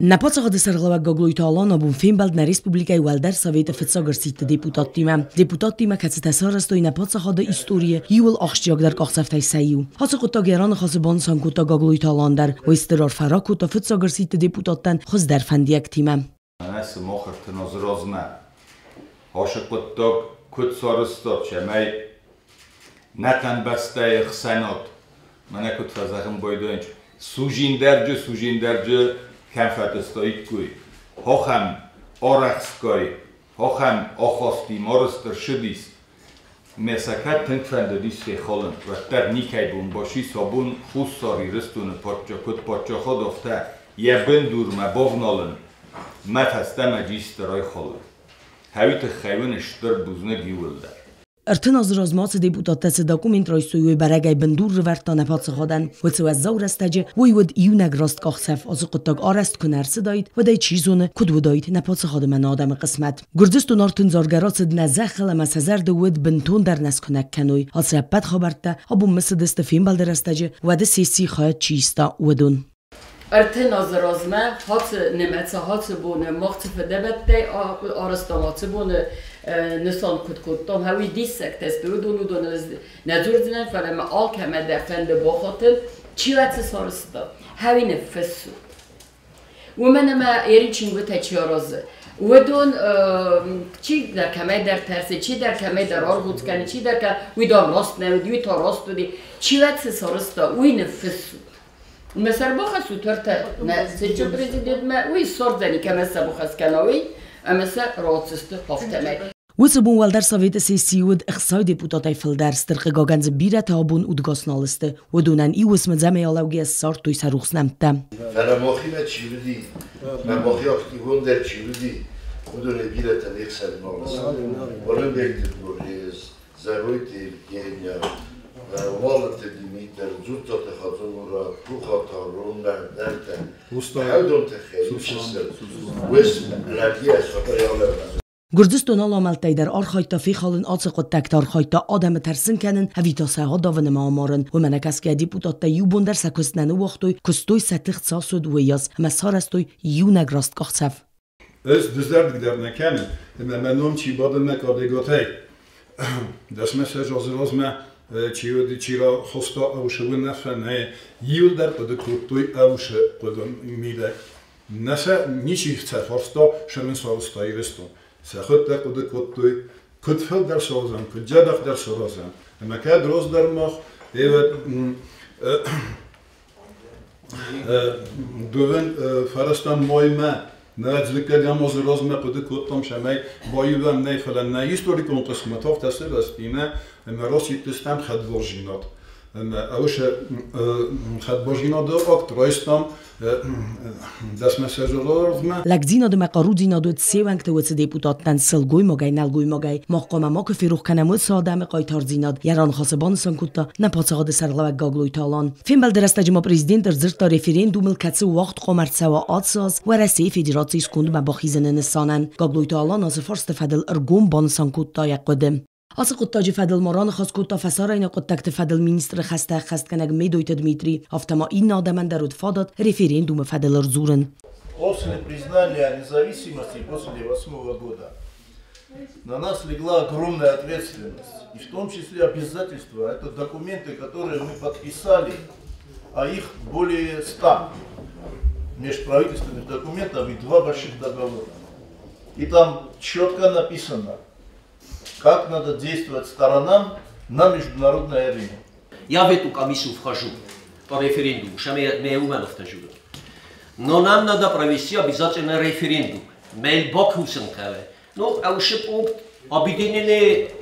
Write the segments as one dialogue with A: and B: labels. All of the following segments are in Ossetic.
A: Нӕ паддзахады сӕргълӕууӕг Гаглойты Алан абон фембӕлд нӕ республикӕйы Уӕлдӕр Советы фыццаг ӕрсидты депутаттимӕ. Депутаттимӕ, кӕцытӕ сарӕзтой нӕ паддзахады историйы иууыл ахсджиагдӕр къахдзӕфтӕй сӕ иу. Ацы хъуыддаг йӕ раныхасы банысан кодта Гаглойты Алан дӕр. Уый стыр арфӕ ракодта фыццаг ӕрсидты депутаттӕн хуыздӕр фӕндиӕгтимӕ.
B: Мӕнӕ сымах 30 азы размӕ ацы хъуыддаг куыд сарӕзтат, цӕмӕй нӕхъӕн бӕстӕйы хсӕнад, мӕнӕ куыд фӕзӕгъын байдайынц, сужиндӕрджы сужиндӕрджы кӕм фӕтыстаиккой, ахӕм арӕхстгай, ахӕм ахасти марызт ӕрцыдис. Мӕ сӕ кӕд тынг фӕндыдис фехалын, уӕддӕр никӕй бон бацис абон Хуссар Ирыстоны куыд паддзахад, афтӕ йӕ бындурмӕ бавналын, мӕ фӕстӕмӕ дисты райхалын. Хӕуи тыххӕй уын стыр бузныг иууылдӕр.
A: 30 азы размӕ ацы депутаттӕ цы документ райстой, уый бӕрӕгӕй бындур рывӕрдта нӕ паддзахадӕн. Уыцы уӕззау рӕстӕджы уый уыд иунӕг раст къахдзӕф. Ацы хъуыддаг арӕзт куы нӕ ӕрцыдаид, уӕд ӕй чи зоны, куыд уыдаид нӕ паддзахады мӕ нӕ адӕмы хъысмӕт. Гуырдзыстон артындзаргӕ рацыд нӕ зӕххыл ӕмӕ сӕ зӕрды уыд бынтондӕр нӕ скуынӕг кӕной. Ацы ӕппӕт хабӕрттӕ абон мысыдысты фембӕлды рӕстӕджы, уӕды сессийы хайад чи иста, уыдон.
C: 30 азы размӕ ацы нымӕцы ацы боны мах цы фыдӕбӕттӕй арӕзтам, ацы боны нысан куыд кодтам, уый диссӕгтӕ сты. Уыдон ӕз нӕ дзурдзынӕн, фӕлӕ мӕ алкӕмӕ дӕр фӕнды бахатын, чи ацы сарӕзта, уый ныффыссут. Уымӕн ӕмӕ Ери чингуытӕ чи аразы, уыдон чидӕр кӕмӕйдӕр тӕрсы, чидӕр кӕмӕйдӕр аргъуц кӕны, чидӕр уый дам раст нӕ уыди, уый та раст уыди. Чи цы сарӕзта, уый ныффыссут. Мӕ сӕрбахӕссут ӕртӕ нӕ цытджын президентмӕ, уый ссардзӕни, кӕмӕ сӕ бахӕс кӕна, уый, ӕмӕ сӕ ратдзысты афтӕмӕй.
A: Уыцы бон Уӕлдӕр Советы сессийы уыд 60 депутатӕй фылдӕр. Стыр хъыгагӕн дзы бирӕтӕ абон удгас нал сты. Уыдонӕн иу уысмы дзӕмӕй алӕугӕйӕ ссардтой сӕ рухс нӕмттӕ.
D: Фӕлӕ махимӕ чи уыди, мӕ махи активондӕр чи уыди, уыдонӕй бирӕтӕ не хсӕн нал сты. Хъуылымбегты Борис, Зӕройты Евгения, Уалыты Димитр, Дзуццаты Хадзымурат, Пухаты Ронӕ, Нартӕ. Хӕдон тыххӕй иу уысм лӕгийӕ сфӕтӕйалӕвӕрд.
A: Гуырдзыстон алы амӕлттӕй дӕр архайдта фехалын ацы хъуыддӕгты, архайдта адӕмы тӕрсын кӕнын ӕви та сӕ адавын ӕмӕ амарын. Уымӕ нӕ кӕсгӕйӕ депутаттӕ иу бон дӕр сӕ куыст нӕ ныууагътой, куыстой сӕ тых цас уыд, уыйас ӕмӕ сарӕзтой иунӕг раст къахдзӕф.
E: Ӕз дызӕрдыг дӕр нӕ кӕнын, ӕмӕ мӕ ном чи бады мӕ кадӕгатӕй, 10 азы размӕ чи уыди, чи рахаста ӕвсы уынаффӕ, нӕ иуылдӕр хъуыды кодтой ӕвсы хъуыды мидӕг. Нӕ сӕ ничи фӕфарста, сӕ сарӕзта Ирыстон. Сӕхуыдтӕг хъуыды кодтой, куыд фылдӕр саразӕм, куыд дзӕбӕхдӕр саразӕм. Ӕмӕ кӕд раздӕр мах эвӕд дыууын фарӕстӕм маймӕ нӕ дыккӕгӕм азы размӕ хъуыды кодтам, цӕмӕй баивӕм нӕ, фӕлӕ нӕ историкон хъысмӕт афтӕ сырӕзти, ӕмӕ расидтыстӕм хӕдбардзинад. Ӕмӕ ӕвӕсӕ хӕдбардзинады акт райстам 10 азы размӕ.
A: Лӕгдзинад ӕмӕ хъарудзинад уыд се уӕнгты уыцы депутаттӕн сылгоймагӕй, нӕлгоймагӕй. Мах хъуамӕ макуы ферох кӕнӕм уыцы адӕмы хъайтардзинад. Йӕ раныхасы банысан кодта нӕ паддзахады сӕргълӕууӕг Гаглойты Алан. Фембӕлды рӕстӕджы ма президент ӕрдзырдта референдумыл, кӕцы уагъд хъуамӕ ӕрцӕуа ацы аз Уӕрӕсейы Федерацийы скондмӕ бахизыны нысанӕн. Гаглойты Алан ацы фарсты фӕдыл ӕргом банысан кодта йӕ хъуыды. Ацы хъуыддаджы фӕдыл ма раныхас кодта фӕсарӕйнаг хъуыддӕгты фӕдыл министры хӕстӕ ӕххӕстгӕнӕг Медойты Дмитрий. Афтӕ ма иннӕ адӕмӕн дӕр уыд фадат референдумы фӕдыл ӕрдзурын.
F: После признания независимости, после восьмого года, на нас легла огромная ответственность, и в том числе обязательства. Это документы, которые мы подписали, а их более 100 межправительственных документов и два больших договора. И там четко написано, как надо действовать сторонам на международной арене.
G: Я в эту комиссию вхожу по референдуму, ме умен вхожу. Но нам надо провести обязательно референдум. Мел бакусен каве. Ну, а уж пункт объединили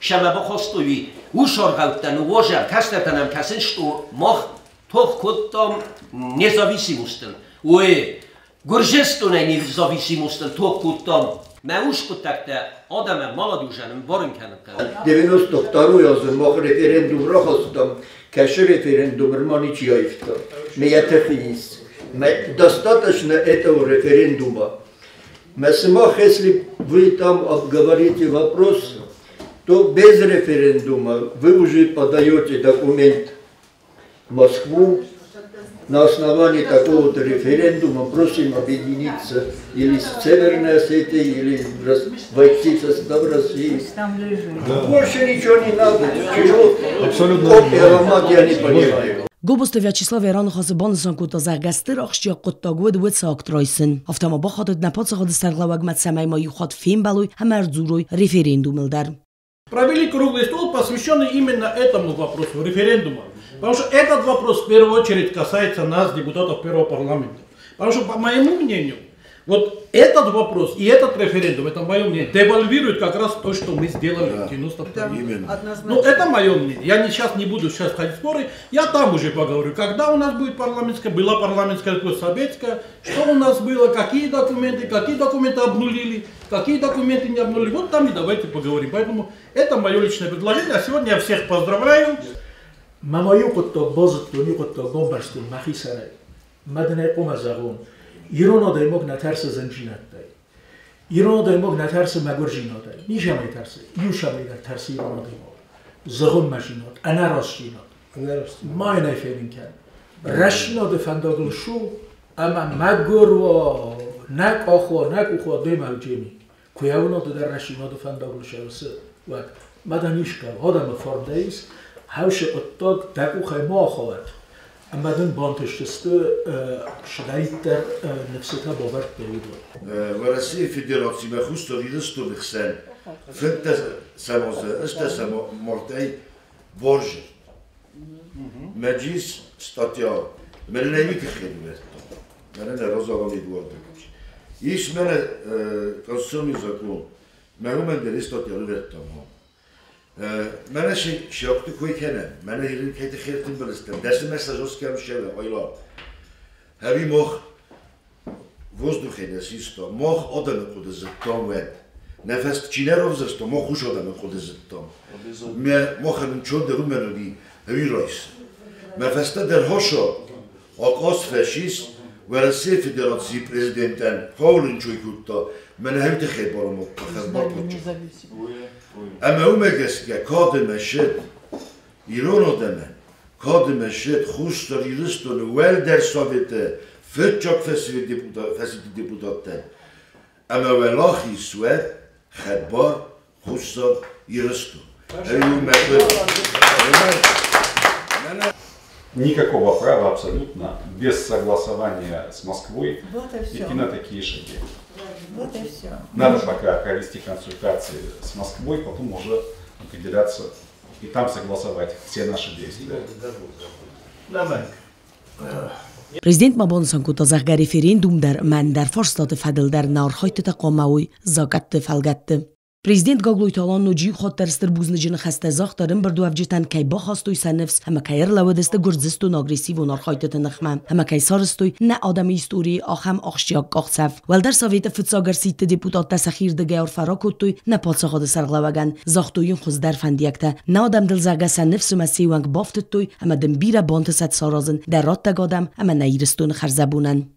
G: шамабахостови. Ушоргауттан уважам, кастертанам касен, что мах тох кодтам независимостен. Уэ, Гуржестонай независимостен тох кодтам. Мӕ ус хъуыддӕгтӕ адӕмӕн маладужӕнын барын кӕнын хъӕуы.
H: 92 азы мах референдум рахастам, кӕсы референдум ма ничи аивта. Мӕ тыхы ис. Достаточно этого референдума. Сымах, если вы там обговорите вопрос, то без референдума вы уже подаете документ в Москву. На основании такого-то референдума просим объединиться или с Северной Осетией, или войти в состав России. Да. Больше ничего не надо. Чего?
E: Абсолютно.
H: Копия ломать я не понимаю.
A: Гобозты Вячеслав йӕ раныхасы банысан кодта, зӕгъгӕ, стыр ахсджиаг хъуыддаг уыд уыцы акт райсын. Афтӕ ма бахатыд нӕ паддзахады сӕргълӕууӕгмӕ, цӕмӕй ма иу хатт фембӕлой ӕмӕ ӕрдзурой референдумыл дӕр.
I: Провели круглый стол, посвященный именно этому вопросу, референдума. Потому что этот вопрос в первую очередь касается нас, депутатов первого парламента. Потому что, по моему мнению, вот этот вопрос и этот референдум, это мое мнение, девальвирует как раз то, что мы сделали в 92
D: Именно.
I: Ну, это мое мнение. Я не, сейчас не буду сейчас ходить в споры, я там уже поговорю. Когда у нас будет парламентская, была парламентская, советская, что у нас было, какие документы обнулили, какие документы не обнулили. Вот там и давайте поговорим. Поэтому это мое личное предложение. А сегодня я всех поздравляю.
J: Мама юқотто бозттон юқотто гомбарстон махисарай. Маднай қомазағон. Ирон адаймог натарсы зынджинаттай. Ирон адаймог натарсы мэгуржинадай. Нишамай тарсы, юшамай дар тарсы ирон адаймог. Зығын машинат, анарасшинат. Майнай феринкен. Рашинады фандагыл шу, ама мэгурва, нак ахва, нак ухва дымал джеми. Куявнады дар рашинады фандагыл шавсы. Вак, маданишка, адамы фордейс, хавши қыттаг дакухай махават. Амадын бантышты шыдайттар нефсета баварт беруду.
D: В России Федерации махусто Ирыстоны хсӕн фынддӕсӕм азы ӕстдӕсӕм мартӕй барзырд. Меджлис статья мӕнӕ уый тыххӕй нывӕрдта. Мӕнӕ нӕ разагъд Эдуардович. Ис мӕнӕ конституционный закон. Мӕ уымӕн дӕр статья нывӕрдтам. Мӕнӕ сиакты кой кӕнӕм, мӕнӕ ирын кӕй тыххӕй ӕртымбыл стӕм, дӕсы мессаж оскӕм сӕвӕ, айла. Хӕви мах воздухе не систа, мах адӕмы хъуыды зыдтам уӕд. Нӕ фӕст чи нӕ равзӕрста, мах уыцы адӕмы хъуыды зыдтам. Махӕн ӕнцондӕр уымӕн уыди ӕви райсын. Мӕ фӕстӕдӕр хаша акъаз фӕсис Уӕрӕсейы Федерацийы президентӕн хауылынчой кодта, мӕнӕ хӕви тыххӕй барамадта, хӕдбар Ӕмӕ уымӕ гӕсгӕ кады мӕсыд ирон адӕмӕн, кады мӕсыд Хуссар Ирыстоны уӕлдӕр советы фыццаг фӕсивӕды депутаттӕн. Ӕмӕ уӕлахиз уӕд хӕдбар Хуссар Ирыстон.
B: Никакого права абсолютно без согласования с Москвой
K: Вот и
B: идти
K: всё.
B: на такие шаги.
K: Вот и все.
B: Надо пока провести консультации с Москвой, потом уже определяться и там согласовать все наши действия.
A: Президент ма банысан кодта, зӕгъгӕ, референдум дӕр ӕмӕ ӕндӕр фарстаты фӕдыл дӕр нӕ архайдтытӕ хъуамӕ уой закъӕтты фӕлгӕтты. Президент Гаглойты Алан ноджы иу хатт дӕр стыр бузныджы ныхӕстӕ загъта ӕрӕмбырдуӕвджытӕн, кӕй бахастой сӕ ныфс ӕмӕ кӕй ӕрлӕууыдысты Гуырдзыстоны агрессивон архайдтыты ныхмӕ ӕмӕ кӕй сарӕзтой нӕ адӕмы историйы ахӕм ахсджиаг къахдзӕф. Уӕлдӕр советы фыццаг ӕрсидты депутаттӕ сӕхирдыгӕй арфӕ ракодтой нӕ паддзахады сӕргълӕууӕгӕн, загътой йын хуыздӕр фӕндиӕгтӕ. Нӕ адӕм дыл, зӕгъгӕ, сӕ ныфс ӕмӕ се уӕнг бафтыдтой ӕмӕ дын бирӕ бантысӕд саразын дӕ раттӕг адӕм ӕмӕ нӕ Ирыстоны хӕрзӕбонӕн.